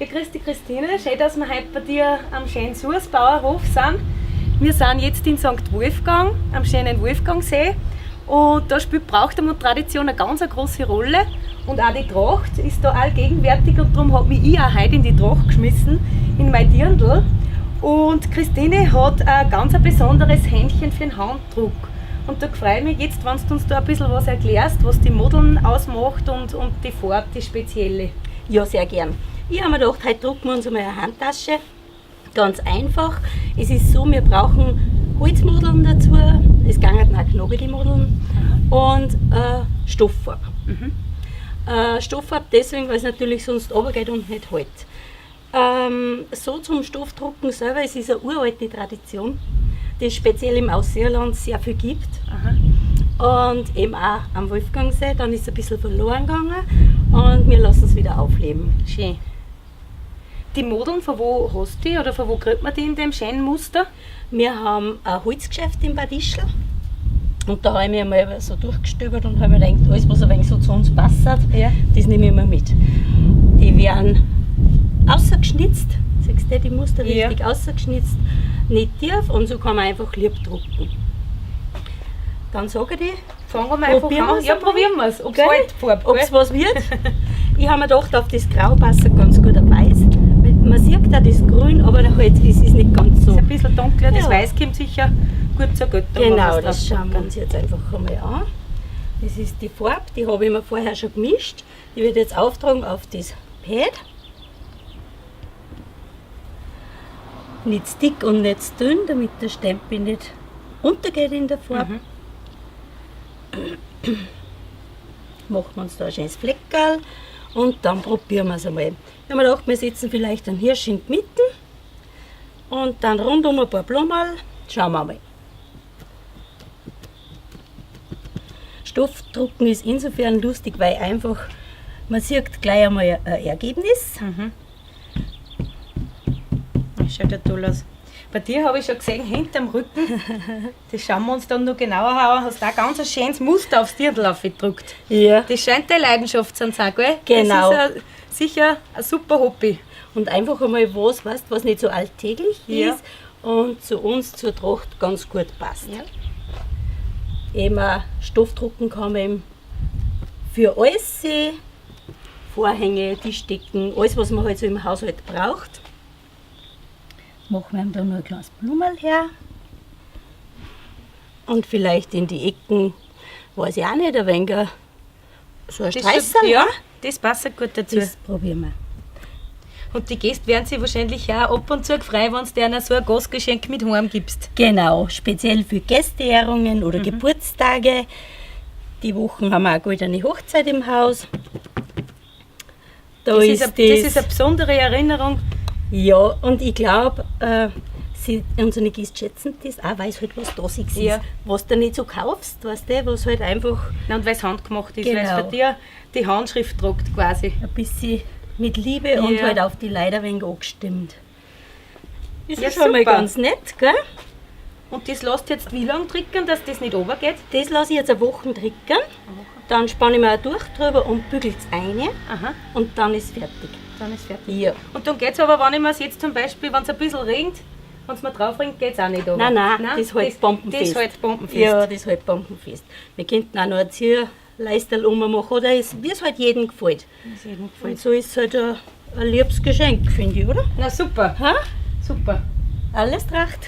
Ja, grüß dich Christine, schön, dass wir heute bei dir am schönen Sursbauerhof sind. Wir sind jetzt in St. Wolfgang, am schönen Wolfgangsee. Und da spielt Brauchtum und Tradition eine ganz große Rolle. Und auch die Tracht ist da allgegenwärtig und darum hat mich ich auch heute in die Tracht geschmissen, in mein Dirndl. Und Christine hat ein ganz ein besonderes Händchen für den Handdruck. Und da freue ich mich jetzt, wenn du uns da ein bisschen was erklärst, was die Modeln ausmacht und die Farbe, die spezielle. Ja, sehr gern. Ich habe mir gedacht, heute drucken wir uns einmal eine Handtasche. Ganz einfach. Es ist so, wir brauchen Holzmodeln dazu, es gingen auch Knogelmodeln und Stofffarbe. Stofffarbe deswegen, weil es natürlich sonst runtergeht und nicht hält. So zum Stoffdrucken selber, es ist eine uralte Tradition, die es speziell im Ausseerland sehr viel gibt. Aha. Und eben auch am Wolfgangsee, dann ist es ein bisschen verloren gegangen und wir lassen es wieder aufleben. Schön. Die Modeln, von wo hast du die oder von wo kriegt man die in dem schönen Muster? Wir haben ein Holzgeschäft in Bad Ischl und da habe ich mich einmal so durchgestöbert und habe mir gedacht, alles was ein wenig so zu uns passt, Ja. das nehme ich mir mit. Die werden ausgeschnitzt, siehst du, die Muster Ja. richtig ausgeschnitzt, nicht tief und so kann man einfach lieb drucken. Dann sage ich dir, Fangen wir einfach Probieren an. wir's Ja, einmal? probieren wir es. Ob es Gell? halt Farbe, ob es was wird. Ich habe mir gedacht, auf das Grau passt ganz gut ein Weiß. Weil man sieht auch das Grün, aber halt, es ist nicht ganz so. Ist ein bisschen dunkler, das Ja. Weiß kommt sicher gut zur Geltung. wenn Genau, wir's das drauf schauen wir drucken. uns jetzt einfach einmal an. Das ist die Farbe, die habe ich mir vorher schon gemischt. Die wird jetzt auftragen auf das Pad. Nicht zu dick und nicht zu dünn, damit der Stempel nicht untergeht in der Farbe. Machen wir uns da ein schönes Fleckerl und dann probieren wir es einmal. Ich habe mir gedacht, wir setzen vielleicht einen Hirsch in die Mitte und dann rundum ein paar Blumen. Schauen wir mal. Stoffdrucken ist insofern lustig, weil einfach, man sieht gleich einmal ein Ergebnis. Das schaut ja toll aus. Bei dir habe ich schon gesehen, hinterm Rücken, das schauen wir uns dann noch genauer an, hast du auch ganz ein schönes Muster aufs Dirndl aufgedruckt. Ja. Das scheint deine Leidenschaft zu sein, gell? Genau. Das ist sicher ein super Hobby. Und einfach einmal was, weißt, was nicht so alltäglich Ja. ist und zu uns, zur Tracht ganz gut passt. Ja. Eben auch Stoffdrucken kann man eben für alles sehen. Vorhänge, Tischdecken, alles, was man halt so im Haushalt braucht. Machen wir ihm da noch ein kleines Blumerl her. Und vielleicht in die Ecken, weiß ich auch nicht, ein wenig so ein Das Streißerl. ja, das passt gut dazu. Das probieren wir. Und die Gäste werden sich wahrscheinlich auch ab und zu freuen, wenn du denen so ein Gastgeschenk mit heim gibst. Genau, speziell für Gästeehrungen oder Geburtstage. Die Wochen haben wir auch goldene Hochzeit im Haus. Da Das ist ist, eine, das ist eine besondere Erinnerung. Ja, und ich glaube, unsere Gäste schätzen das auch, weil es halt was da ist, Ja. was du nicht so kaufst, weißt du, was halt einfach Na, und weil es handgemacht ist, weil es Genau. bei dir die Handschrift druckt quasi. ein bisschen mit Liebe und Ja. halt auf die Leute ein wenig angestimmt. Ist Ja, ja, schon mal super. ganz nett, gell? Und das lässt jetzt wie lange trickern, dass das nicht runtergeht? Das lasse ich jetzt eine Woche trickern. Dann spanne ich mir ein Tuch drüber und bügel es rein. Aha, Und dann ist fertig. dann ist fertig. Ja. Und dann geht es aber, wenn ich mir jetzt zum Beispiel, wenn es ein bisschen regnet, wenn es mir drauf regnet, geht es auch nicht runter. Nein, nein, das hält bombenfest. Das hält bombenfest. Ja, das hält bombenfest. Wir könnten auch noch ein Zierleisterl ummachen oder es, wie es halt jedem gefällt. Das jedem gefällt. Und so ist es halt ein liebes Geschenk, finde ich, oder? Na super, Ha? super. Alles Tracht.